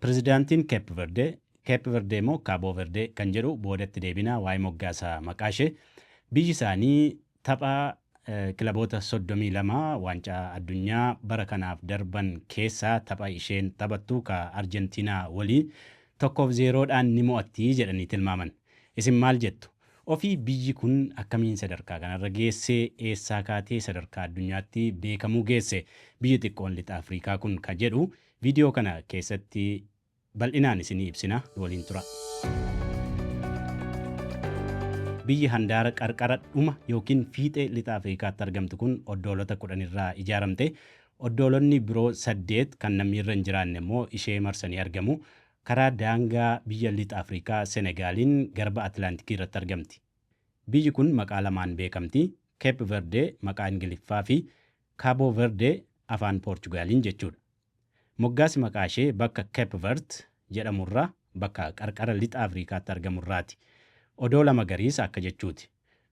Pirezidaantiin Keep Verdee, Keep Verdee moo Kaaboo Verdee kan jedhu boodatti deebinaa waa'ee moggaasa maqaa ishee, biyyi isaanii tapha kilaboota 32 waancaa addunyaa bara kanaaf darban keessaa tapha isheen taphattu ka Arjentiinaa waliin 1-0dhaan ni mo'atti jedhanii tilmaaman. Isin maal jettu? Ofii biyyi kun akkamiin sadarkaa kanarra geesse? Eessaa kaatee sadarkaa addunyaatti beekamuu geesse biyyi xiqqoon lixa Afrikaa kun ka jedhu viidiyoo kana keessatti bal'inaan isinii ibsina, waliin tura. Biyyi handaara qarqara dhuma yookiin fiixee lixa Afrikaatti argamtu kun oddoolota 10 irraa ijaaramte. Oddoolonni biroo 8 kan namni irra hin jiraanne immoo ishee marsanii argamu. Karaa daangaa biyya lixa Afrikaa Senegaaliin garba Atilaantikii irratti argamti. Biyyi kun maqaa lamaan beekamti. Keep Verdee maqaa Ingiliffaa fi Kaaboo Verdee afaan Poorchugaaliin jechuudha. Moggaasi maqaa ishee bakka Cape Verde jedhamurraa, bakka qarqara lixa Afrikaatti argamurraati. Odoola magariisa akka jechuuti.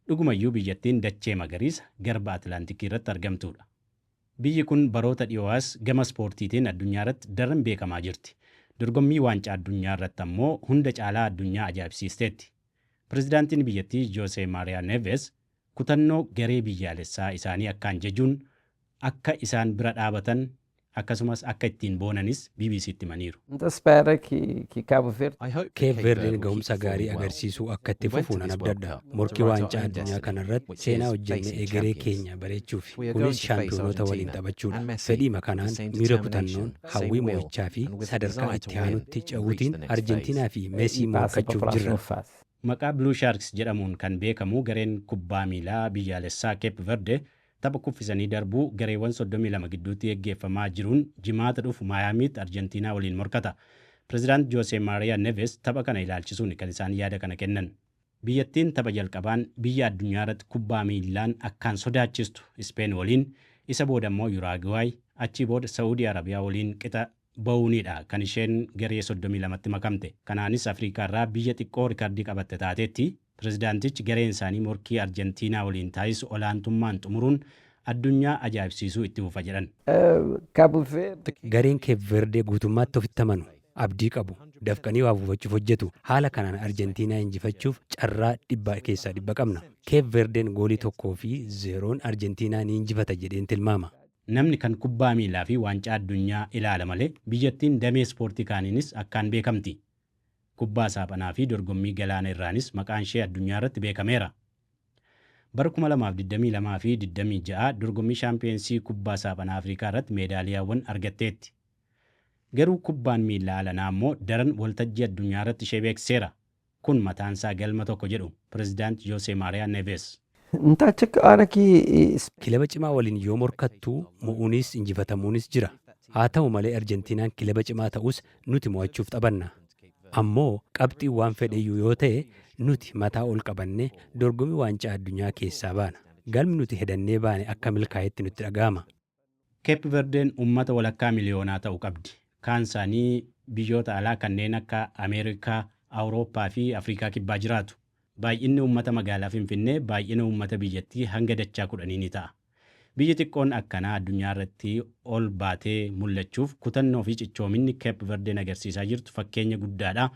Dhugumayyuu biyyattiin dachee magariisa garba Atilaantikii irratti argamtuudha. Biyyi kun baroota dhiyoo as gama ispoortiitiin addunyaarratti daran beekamaa jirti. Dorgommii waancaa addunyaa irratti ammoo hunda caalaa addunyaa ajaa'ibsiisteetti. Pirezidaantiin biyyattii Joosee Maariyaa Neves kutannoo garee biyyaalessaa isaanii akkaan jajuun akka isaan bira dhaabatan akkasumas akka ittiin boonanis BBCtti himaniiru. Keep Verdeen ga'umsa gaarii agarsiisuu akka itti fufu nan abdadha. Morkii waancaa addunyaa kanarratti seenaa hojjennee egeree keenya bareechuufi. Kunis shaampiyoonota waliin taphachuudha. Fedhiima kanaan, miira kutannoon, hawwii mo'ichaa fi sadarkaa itti aanutti ce'uutiin Arjentiinaa fi Mesii morkachuuf jirra. Maqaa Blue Sharks jedhamuun kan beekamu gareen kubbaa miilaa biyyaalessaa Keep Verde tapha kuffisanii darbuu gareewwan 32 gidduutti geggeeffamaa jiruun Jimaata dhufu Maayaamiitti Arjentiinaa waliin morkata. Pirezidaant Joosee Maariyaa Neves tapha kana ilaalchisuun kan isaan yaada kana kennan. Biyyattiin tapha jalqabaan biyya addunyaarratti kubbaa miilaan akkaan sodaachistu Ispeen waliin, isa booda immoo Yuraaguwaay, achii booda Sa'uudii Arabiyaa waliin qixa ba'uunidha kan isheen garee 32tti makamte. Kanaanis Afriikaarraa biyya xiqqoo rikardii qabatte taateetti. Pirezidaantichi gareen isaanii morkii Arjentiinaa waliin taasisu olaantummaan xumuruun addunyaa ajaa'ibsiisuu itti fufa jedhan. Gareen Keep Verdee guutummaatti ofitti amanu. Abdii qabu. Dafqanii waa buufachuuf hojjetu. Haala kanaan Arjentiinaa injifachuuf carraa 100% qabna. Keep Verdeen goolii 1 fi 0n Arjentiinaa ni injifata jedheen tilmaama. Namni kan kubbaa miilaa fi waancaa addunyaa ilaala malee biyyattiin damee ispoortii kaaniinis akkaan beekamti. Kubbaa saaphanaa fi dorgommii galaana irraanis maqaan ishee addunyaa irratti beekameera. Bara 2022 fi 26 dorgommii shaampiyoonsii kubbaa saaphanaa Afrikaa irratti meedaaliyaawwan argatteetti. Garuu kubbaan miilaa alanaa immoo daran waltajjii addunyaa irratti ishee beeksiseera. Kun mataansaa galma tokko jedhu Pirezidaant Joosee Maariyaa Neves. Kilaba cimaa waliin yoo morkattu mo'uunis injifatamuunis jira. Haa ta'u malee, Arjentiinaan kilaba cimaa ta'us nuti mo'achuuf taphanna. Ammoo qabxii waan fedheyyuu yoo ta'e nuti mataa ol qabannee dorgommii waancaa addunyaa keessaa baana. Galmi nuti hedannee baane akka milkaa'etti nutti dhaga'ama. Keep Verdeen uummata walakkaa miliyoonaa ta'u qabdi. Kaan isaanii biyyoota alaa kanneen akka Ameerikaa, Awurooppaa fi Afrikaa Kibbaa jiraatu. Baay'inni uummata magaalaa Finfinnee baay'ina uummata biyyattii hanga dachaa 10 ni ta'a. Biyyi xiqqoon akkanaa addunyaa irratti ol baatee mul'achuuf kutannoo fi cichoominni Keep Verdeen agarsiisaa jirtu fakkeenya guddaadha.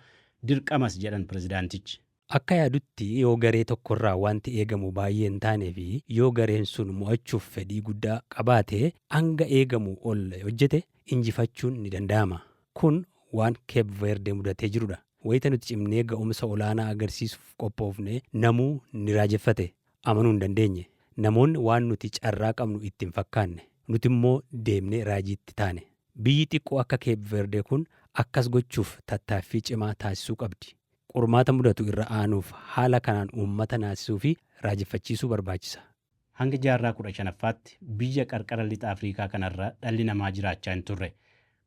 Dirqamas jedhan pirezidaantichi. Akka yaadutti, yoo garee tokkorraa wanti eegamu baay'ee hin taanee fi yoo gareen sun mo'achuuf fedhii guddaa qabaate, hanga eegamu ol hojjete, injifachuun ni danda'ama. Kun waan Keep Verde mudatee jirudha. Wayita nuti cimnee ga'umsa olaanaa agarsiisuuf qophoofne namuu ni raajeffate. Amanuu hin dandeenye. Namoonni waan nuti carraa qabnu itti hin fakkaanne. Nuti immoo deemnee raajiitti taane. Biyyi xiqqoo akka Keep Verde kun akkas gochuuf tattaaffii cimaa taasisuu qabdi. Qormaata mudatu irra aanuuf haala kanaan uummata naasisuu fi raajeffachiisuu barbaachisa. Hanga jaarraa 15ffaatti biyya qarqara lixa Afrikaa kanarra dhalli namaa jiraachaa hin turre.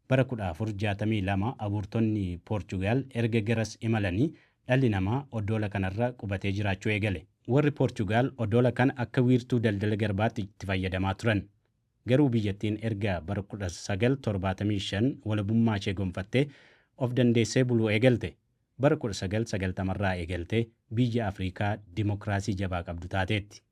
Bara 1462 abuurtonni Poorchugaal erga garas imalanii dhalli namaa oddoola kanarra qubatee jiraachuu eegale. Warri Poorchugaal oddoola kana akka wiirtuu daldala garbaatti itti fayyadamaa turan. Garuu biyyattiin erga bara 1975 walabummaa ishee gonfattee of dandeessee buluu eegalte. Bara 1990 irraa eegaltee biyya Afrikaa dimokiraasii jabaa qabdu taateetti.